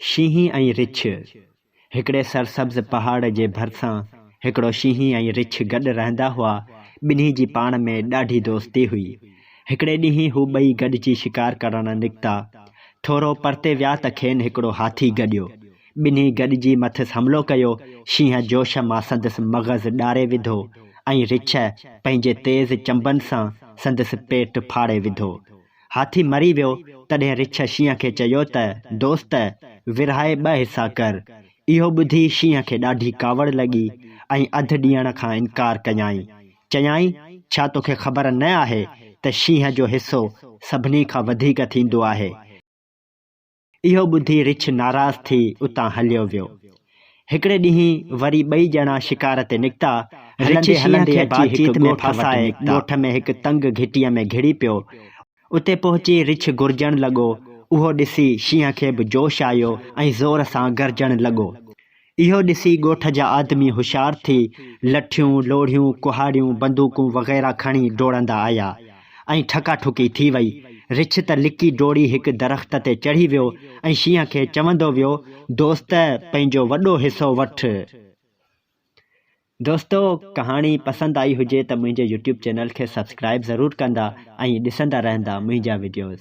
شينهن ۽ رڇ، هڪڙي سرسبز پهاڙ جي ڀرسان هڪڙو شينهن ۽ رڇ گڏ رهندا هئا. ٻنهي جي پاڻ ۾ ڏاڍي دوستي هئي. هڪڙي ڏينهن هو ٻئي گڏجي شڪار ڪرڻ نڪتا. ٿورو پرتي ويا ته کين هڪڙو هاٿي گڏيو. ٻنهي گڏجي مٿس حملو ڪيو. شينهن جوش مان سندس مغز ڏاري وڌو ۽ رڇ پنهنجي تيز چنبن سان سندس پيٽ ڦاڙي وڌو. هاٿي مري ويو، تڏهن رڇ شينهن کي چيو ته، دوست! ورهائي ٻه حصا ڪر. اهو ٻڌي شينهن کي ڏاڍي ڪاوڙ لڳي ۽ اڌ ڏيڻ کان انڪار ڪيائين. چيائين، ڇا توکي خبر نه آهي ته شينهن جو حصو سڀني کان وڌيڪ ٿيندو آهي. اهو ٻڌي رڇ ناراض ٿي اتان هليو ويو. هڪڙي ڏينهن وري ٻئي ڄڻا شڪار تي نڪتا. رڇ هلندي شينهن هلندي کي اچي بات هڪ چيت ۾ ڳوٺ وٽ ڦاسائي نڪتا. ڳوٺ ۾ هڪ تنگ گهٽيء ۾ گهڙي پيو. اتي پهچي رڇ گرجڻ لڳو. اهو ڏسي شينهن کي به جوش آيو ۽ زور سان گرجڻ لڳو. اهو ڏسي ڳوٺ جا آدمي هوشيار ٿي لٺيون، لوڙهيون، ڪهاڙيون، بندوقون وغيره کڻي ڊوڙندا آيا ۽ ٺڪا ٺڪي ٿي وئي. رڇ ته لڪي ڊوڙي هڪ درخت تي چڙهي ويو ۽ شينهن کي چوندو ويو، دوست پنهنجو وڏو حصو وٺ. دوستو ڪهاڻي پسند آئي هجي ته منهنجي يوٽيوب چينل کي سبسڪرائيب ضرور ڪندا ۽ ڏسندا رهندا منهنجا وڊيوز.